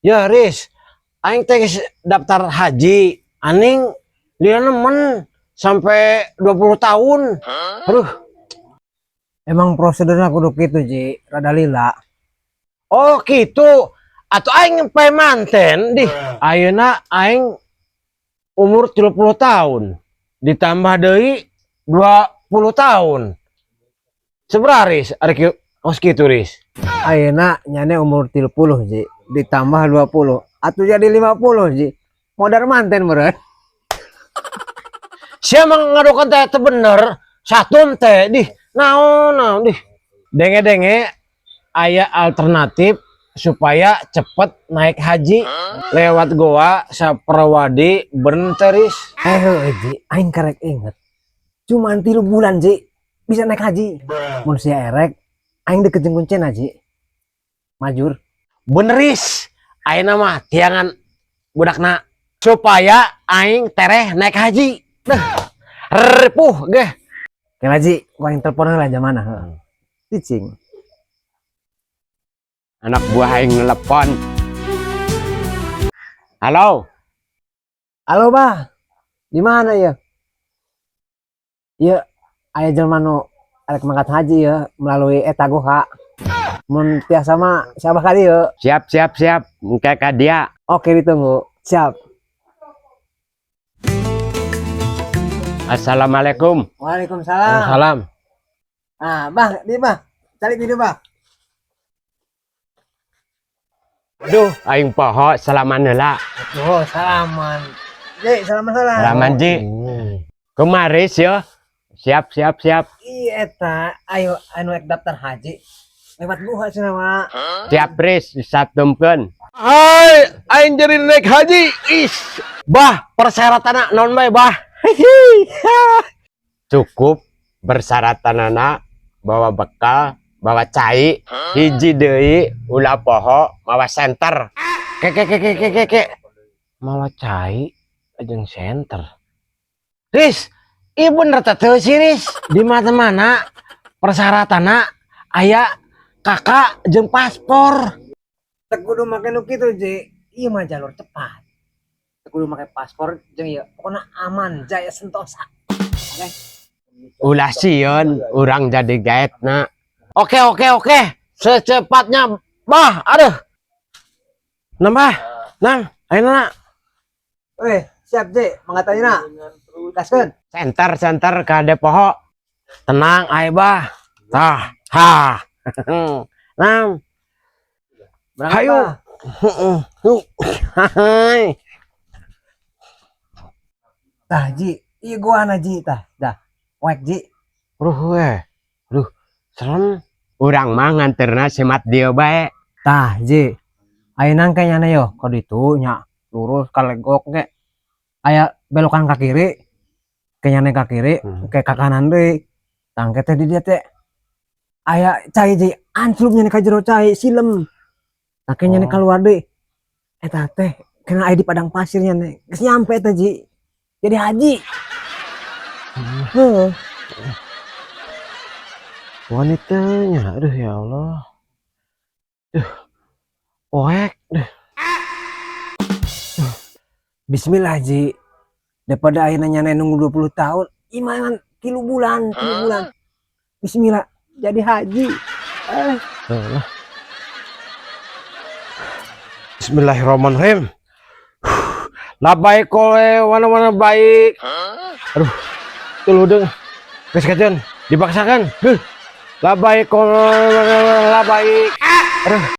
Ya, Riz, aing teh geus daftar haji, aning dia nemen sampai 20 tahun. Aduh, Emang prosedurnya kudu kitu, Ji, rada lila. Oh gitu. Atau aing pe manten di ayeuna aing umur 30 tahun. Ditambah deui 20 tahun. Sabaraha, Riz? Ari kieu kos kitu, Riz. Ayeuna nyane umur 30, Ji, ditambah 20 atuh jadi 50, Ji. Modar manten meureun. Sia mah ngadokan teh teu bener. Satum teh di naon naon di. Denge-denge aya alternatif supaya cepet naik haji lewat goa Saprawadi, bener teh, Riz? Eh heuh, Ji, aing karek inget. Cuman 3 bulan, Ji, bisa naik haji. Mun sia erek, aing deket jeung kuncena, Ji. Majur. Bener, Riz. Ayeuna mah tiangan budakna supaya aing tereh naik haji. Dah. Ripuh geh. Kela, Ji, ku aing telepon heula jamana heuh. Cicing. Anak buah aing nelepon. Halo, Halo, Bah. Di mana ya? Iya, aya jelema nu arek mangkat haji ya melalui eta goha. Mun tiasa mah siapa ka dieu? Siap siap siap. Engke ka dia. Oke, ditunggu. Siap. Assalamualaikum. Waalaikumsalam. Salam. Ah, Bah, di Bah. Cari video, Bah. Aduh, aing poho salaman heula. Oh, salaman. Ji, salaman heula. Salaman, Ji. Kemaris ya. Siap siap siap. Iya eta, ayo anu ek daftar haji. Lewat goha cenah mah. Siap, Riz, disatumkeun. Hai, aing jadi naik haji. Is. Bah, persyaratanna naon bae, Bah? Cukup bersyaratanana bawa bekal, bawa cai, hiji deui ulah poho mawa senter. Ke ke ke ke ke ke ke. Mawa cai jeung senter. Riz, ieu bener teh teu sih, Riz? Di mana-mana persyaratanna aya KK jeung paspor. Teu kudu make nu kitu, Ji. Ieu mah jalur cepat. Teu kudu make paspor jeung ieu. Pokona aman, jaya sentosa. Oke. Ulah sieun urang jadi guide na. Oke. Secepatnya, Bah. Aduh. Nambah. Nang, ayo nak. Weh, siap, Ji. Mangkat ayeuna. Gaskeun. Senter senter kade poho. Tenang, ayo, Bah. Tah, ha. Nang. Berangkat, Hayu. Bah. Yuk. Hai. Tah, Ji. Ieu goana, Ji, tah. Dah. Wek, Ji. Aduh, weh. Aduh, serem. Urang mah nganterna semat dieu bae. Tah, Ji. Ayeuna kayaknya yo ka ditu nya lurus kalegok ge. Aya belokan ka kiri. Kayaknya ka kiri, ke ka kanan deui. Tangke teh di dieu teh aya cai, Ji, anclub nya ka jero cai silem. Tah kayaknya keluar deui. Eta teh kena aya di padang pasir nya nih. Geus nyampe teh, Ji. Jadi haji. Heuh. Wanitanya, aduh ya Allah. Duh. Poek deh. Bismillah, Ji. Daripada akhirnya nyane nunggu 20 tahun, iman 3 bulan, 3 bulan. Bismillah, jadi haji. Eh, Alah. Bismillahirrahmanirrahim. Labaik kole wana-wana baik. Aduh. Tuluh deung. Geus kajeun, dipaksakan. Huh. Labaik kole labaik. Aduh.